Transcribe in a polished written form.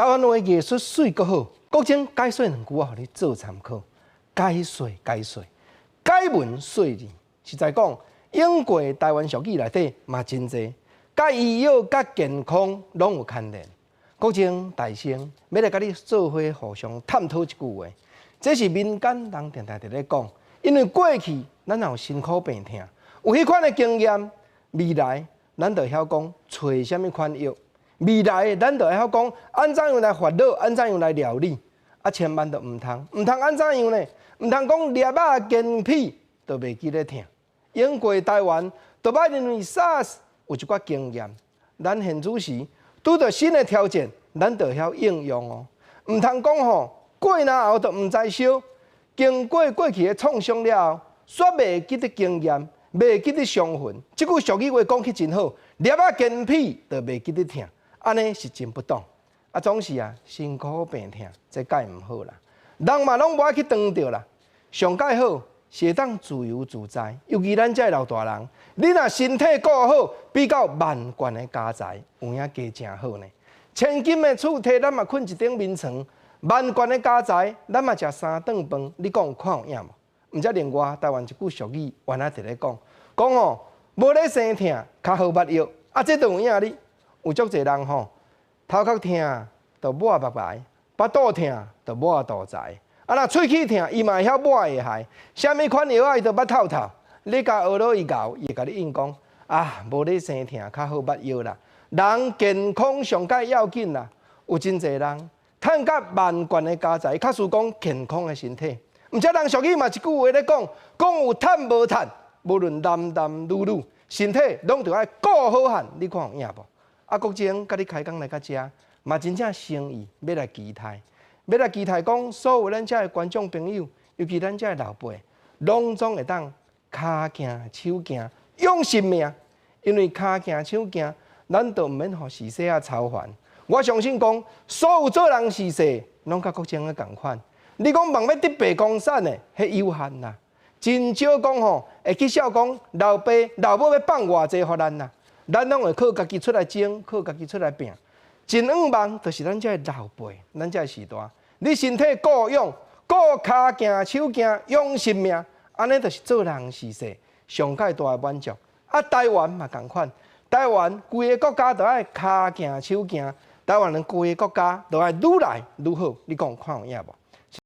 台灣話藝術媠閣好，國珍解說兩句話，予你做參考。解說解說，解文說字，實在講，用過台灣俗語內底嘛真濟，佮醫藥佮健康攏有牽連。國珍大聲欲來佮你做伙互相探討一句話，這是民間人定定佇咧講，因為過去咱也有辛苦病痛，有彼款的經驗，未來咱就曉講揣啥物款藥，未來咱就會曉講按怎樣來煩惱，按怎樣來料理，啊，千萬就毋通，毋通按怎樣呢？毋通講粒仔健脾就袂記咧疼。用過台灣，就捌因為 SARS 有一寡經驗，咱現此時拄著新的挑戰，咱就曉應用哦。毋通講吼，過若後就毋知燒，經過過去的創傷了後，煞袂記得經驗，袂記得傷痕。這句俗語話講起真好，粒仔健脾就袂記得疼，按呢是真不當。啊，總是啊，辛苦病痛，這蓋毋好啦。人嘛攏無愛去當著啦。上蓋好是會當自由自在，尤其咱這老大人，你若身體顧好，比較萬貫的家財有影加誠好呢。千金的厝提咱嘛睏一頂眠床，萬貫的家財咱嘛食三頓飯，你講看有影無？毋則另外台灣一句俗語，原來佇咧講，講吼無咧生疼，較好捌藥，啊，這都有影哩。有足濟人吼，頭殼疼就抹目眉，腹肚疼就抹肚臍。啊，若喙齒疼，伊嘛會曉抹下頦。啥物款藥仔伊都捌透透。你共學落伊𠢕，伊會共你應講啊，無咧生疼，較好捌藥啦。人健康上蓋要緊啦。有真濟人趁甲萬貫的家財，較輸講健康的身體。毋則人俗語嘛一句話咧講，講有趁無趁，無論男男女女，身體攏著愛顧好漢。你看有影無？啊，國珍佮你開講來到遮，嘛真正誠意欲來期待。欲來期待講，所有咱遮的觀眾朋友，尤其咱遮的老輩，攏總會當跤行手行，養性命。因為跤行手行，咱就毋免予時勢仔操煩。我相信講，所有做人事勢，攏佮國珍仔仝款。你講望欲得白公產的，彼有限啦。真少講吼，會去痟講老爸老母欲放偌濟予咱啦。咱攏會靠家己出來爭，靠家己出來拚。真向望，就是咱這老輩，咱這時代，你身體顧養，顧跤行手行，養性命，按呢就是做人事勢上蓋大的滿足。啊，台灣嘛仝款，台灣規个國家都愛跤行手行，台灣人規个國家都愛愈來愈好，你講看有影無？